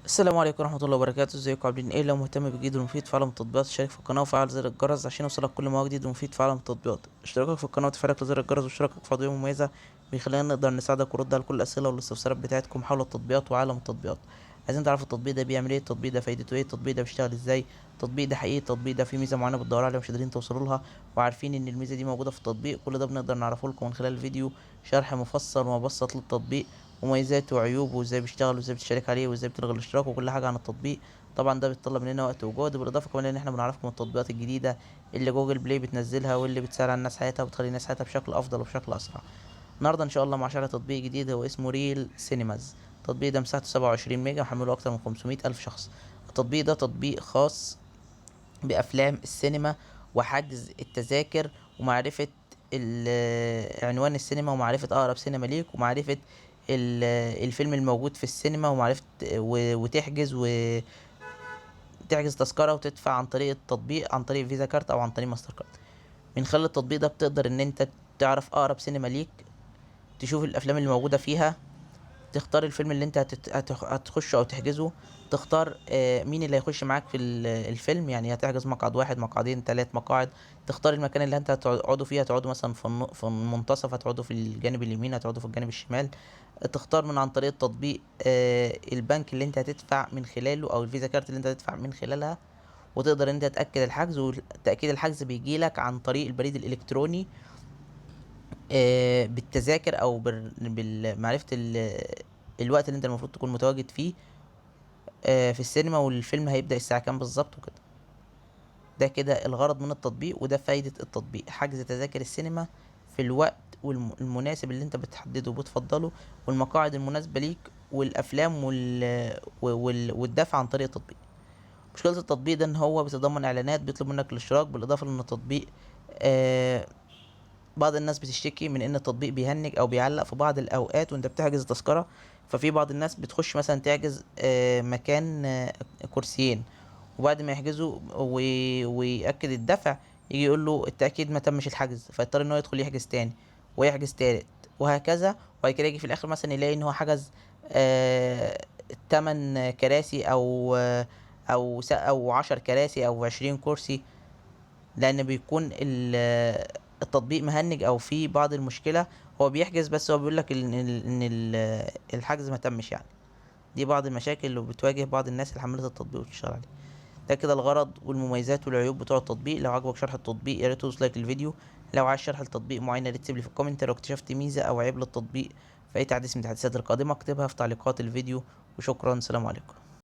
السلام عليكم ورحمة الله وبركاته. ازيكم عاملين ايه؟ لو مهتم بالجديد والمفيد في عالم التطبيقات اشترك في القناة وفعل زر الجرس عشان يوصلك كل ما هو جديد ومفيد في عالم التطبيقات. اشتراكك في القناة وتفعيلك لزر الجرس واشتراكك في عضوية مميزة بيخلينا نقدر نساعدك ونرد على كل الأسئلة والاستفسارات بتاعتكم حول التطبيقات وعالم التطبيقات. عايزين تعرفوا التطبيق ده بيعمل ايه، التطبيق ده فايدته ايه، التطبيق ده بيشتغل ازاي، التطبيق ده حقيقي، التطبيق ده فيه ميزة معينة بتدوروا عليها ومش قادرين توصلوا لها وعارفين ان الميزة دي موجودة في التطبيق، كل ده بنقدر نعرفه لكم من خلال الفيديو، شرح مفصل ومبسط للتطبيق، مميزاته وعيوبه وازاي بيشتغل وازاي بتشترك عليه وازاي بتلغي الاشتراك وكل حاجة عن التطبيق. طبعا ده بيتطلب مننا وقت وجهد، بالاضافة كمان ان احنا بنعرفكم التطبيقات الجديدة اللي جوجل بلاي بتنزلها واللي بتسهل على الناس حياتها وبتخلي الناس حياتها بشكل افضل وبشكل اسرع. النهارده ان شاء الله مع شرح تطبيق جديد هو اسمه Reel Cinemas. التطبيق ده مساحته 27 ميجا وحمله اكتر من 500 الف شخص. التطبيق ده تطبيق خاص بافلام السينما وحجز التذاكر ومعرفة عنوان السينما ومعرفة اقرب سينما ليك ومعرفة الفيلم الموجود في السينما ومعرفة وتحجز وتحجز تذكرة وتدفع عن طريق التطبيق، عن طريق فيزا card او عن طريق ماستر كارد. من خلال التطبيق ده بتقدر ان انت تعرف اقرب سينما ليك، تشوف الافلام اللي موجودة فيها، تختار الفيلم اللي انت هتخشه او تحجزه، تختار مين اللي هيخش معاك في الفيلم، يعني هتحجز مقعد واحد، مقعدين، 3 مقاعد، تختار المكان اللي انت هتقعدوا فيه، هتقعدوا مثلا في المنتصف، هتقعدوا في الجانب اليمين، هتقعدوا في الجانب الشمال. تختار من عن طريق التطبيق البنك اللي انت هتدفع من خلاله او الفيزا كارت اللي انت هتدفع من خلالها، وتقدر انت تتأكد الحجز، وتأكيد الحجز بيجيلك عن طريق البريد الالكتروني بالتذاكر او بمعرفة الوقت اللي انت المفروض تكون متواجد فيه في السينما، والفيلم هيبدأ الساعة كام بالظبط وكده. ده كده الغرض من التطبيق وده فايدة التطبيق، حجز تذاكر السينما في الوقت المناسب اللي انت بتحدده وبتفضله، والمقاعد المناسبة ليك، والافلام والدفع عن طريق التطبيق. مشكلة التطبيق ده ان هو بيتضمن اعلانات بيطلب منك الاشتراك، بالاضافة لان التطبيق بعض الناس بتشتكي من ان التطبيق بيهنج او بيعلق في بعض الاوقات وانت بتحجز تذكرة. ففي بعض الناس بتخش مثلا تحجز مكان، كرسيين، وبعد ما يحجزوا ويأكد الدفع يجي يقول له التأكيد ما تمش الحجز، فيضطر ان هو يدخل يحجز تاني ويحجز تالت وهكذا. وبعد كده يجي في الاخر مثلا يلاقي ان هو حجز 8 كراسي او 10 كراسي او 20 كرسي، لان بيكون التطبيق مهنج او في بعض المشكلة. هو بيحجز بس هو بيقول لك ان الحجز ما تمش. دي بعض المشاكل اللي بتواجه بعض الناس اللي حملت التطبيق وبتشتغل عليه. ده كده الغرض والمميزات والعيوب بتوع التطبيق. لو عجبك شرح التطبيق يا ريت تدوس like للفيديو، لو عايز شرح لتطبيق معين يا ريت تسيب لي في ال comment، لو اكتشفت ميزة او عيب للتطبيق في اي تحديث من التحديثات القادمة اكتبها في تعليقات الفيديو. وشكرا، سلام عليكم.